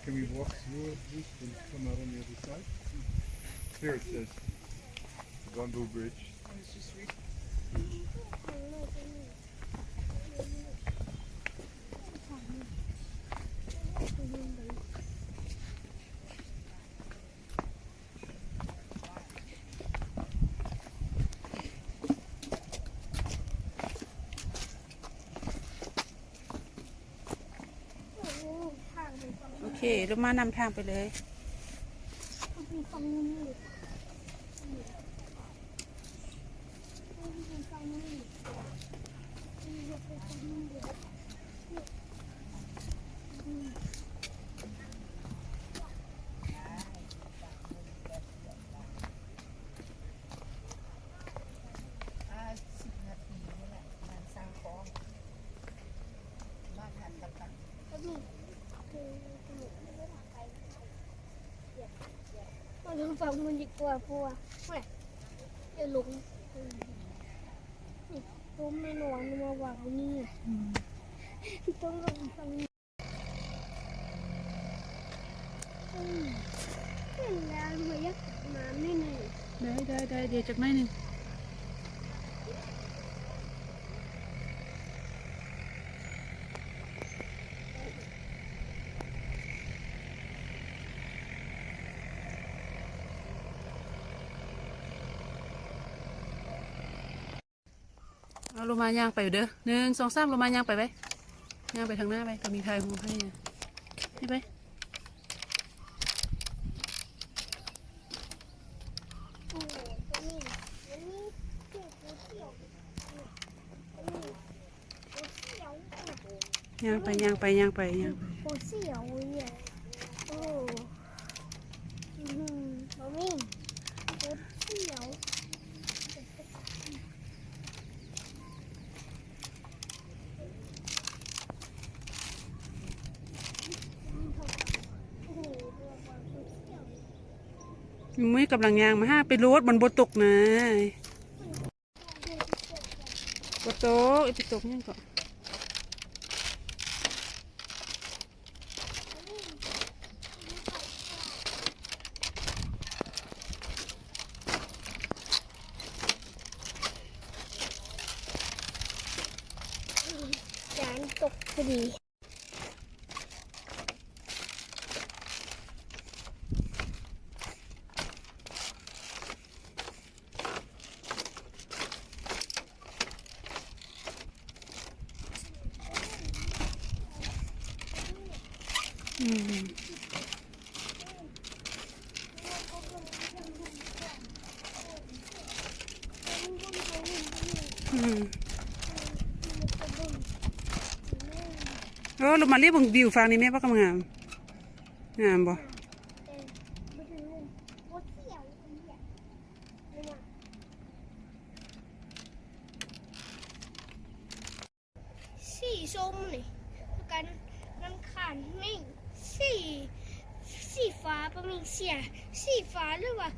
Can we walk through this and come out on the other side? Here it says, the bamboo bridge. ໂອເຄ ລົງມານຳທາງໄປເລີຍ. ເຮົາລົງຝັ່ງພຸ້ນດີກວ່າ ເພາະວ່າ ໂອ້ຍ ດຽວຫຼົງ. ນີ້ ລົມແນ່ນອນ ມາວ່າງນີ້ ອືມ ຕ້ອງລົງຝັ່ງນີ້. ອືມ ເຫັນແລ້ວ ຂ້ອຍຢາກມາແມ່ນ. ໄດ້ ໄດ້ ໄດ້ ດຽວຈັກໜ້ອຍໜຶ່ງ. ເອົາ ລົງມາ ຍ່າງໄປເດີ້ ໜຶ່ງ ສອງ ສາມ ລົງມາ ຍ່າງໄປໄວ້ ຍ່າງໄປທາງໜ້າໄວ້ ກໍມີຖ່າຍຮູບໃຫ້ ນີ້ໄປ. ຍ່າງໄປ ຍ່າງໄປ ຍ່າງໄປ ຍ່າງໄປ. ໂອ້ ສຽວເລີຍ ໂອ້ ອື ບໍ່ມີ ໂຄດສຽວ. ມື້ກຳລັງຍ່າງມາຫາໄປໂລດ ມັນບໍ່ຕົກນາ. ບໍ່ຕົກ ອີ່ໄປຕົກຫຍັງເກາະ. ຈານຕົກພໍດີ. ອືມ ອືມ ເອີ ລົງມາເລເບິ່ງວິວຝັ່ງນີ້ແມ່ ວ່າງາມ ງາມບໍ່? ສີສົ້ມນີ້ຄືກັນ ນ້ຳຂານນີ້ ສີ ສີຟ້າ ປະມີເສຍ ສີຟ້າ ຫຼືວ່າ